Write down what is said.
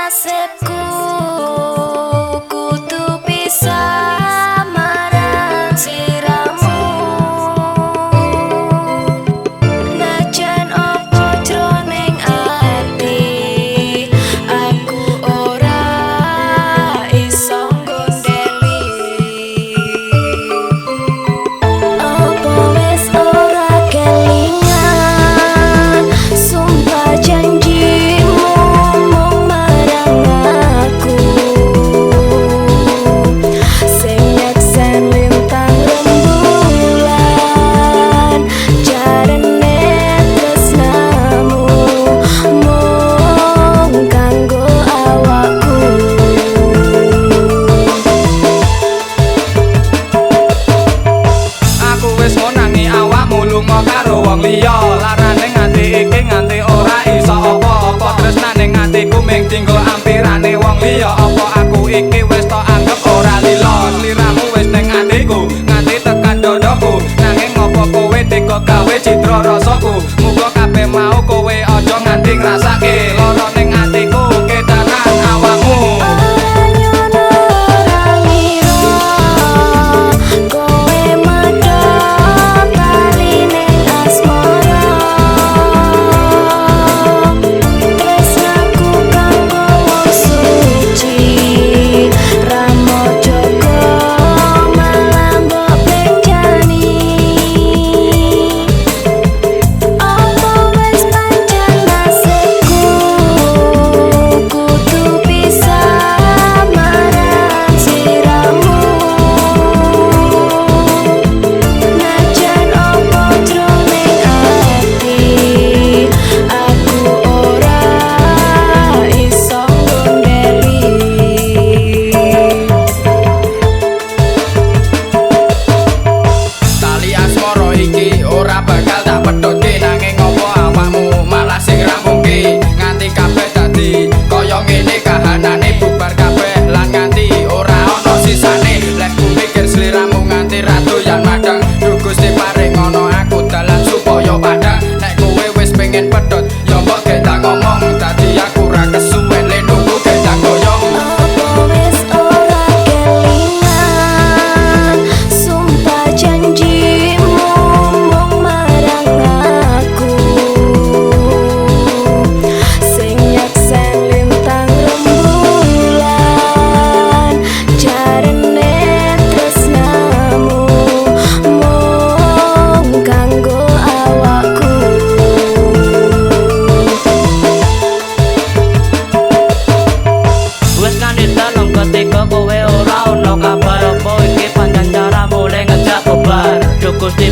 Nasibku kudu pisah marang sliramu. Najan opo jroning ati, aku ora iso nggondheli. Opo wis ora kelingan sumpah janjimu mung marang aku, sing nyeksen lintang rembulan, jarene tresnamu mung kanggo awakku. Aku wis ngonangi awakmu lunga karo wong liya. Larane nganti iki nganti ora iso apa-apa. Tresnane atiku mung dinggo ampirane wong liya. Apa aku iki wis tok anggep ora lila? Sliramu wis ning atiku nganti tekan dodoku. Nanging ngopo kowe tega gawe citra rasaku? Muga kabeh mau kowe aja nganti ngrasake lara ning atiku ketaran awakmu. Ora nyono ora ngira kowe medhot tali ning asmara. Tresnaku kanggo wong suci, ramo jaga malah mbok bencani. Apa wis pancen nasibku kudu pisah marang sliramu? Najan opo jroning ati, aku ora iso nggondheli. Tali asmara iki ora bakal tak pedhotke, nanging ngopo awakmu malah sing rampungke. Nganti kabeh dadi kaya ngene kahanane, bubar kabeh lan nganti ora ana sisane. Lek ku mikir sliramu nganti ra doyan madang, duh Gusti paring ngono aku dalan supaya padhang. Nek kowe wis pengen pedhot ya mbok gendak ngomong, dadi aku ra kesuwen le nunggu gendak goyong. Apa wis ora kelingan sumpah janjimu mung marang aku, sing nyeksen lintang rembulan, jarene tresnamu mung kanggo awakku. Wis nganti telung ketika kowe ora ono kabar. Apa iki pancen cara mulih ngejak bubar? Duh Gusti.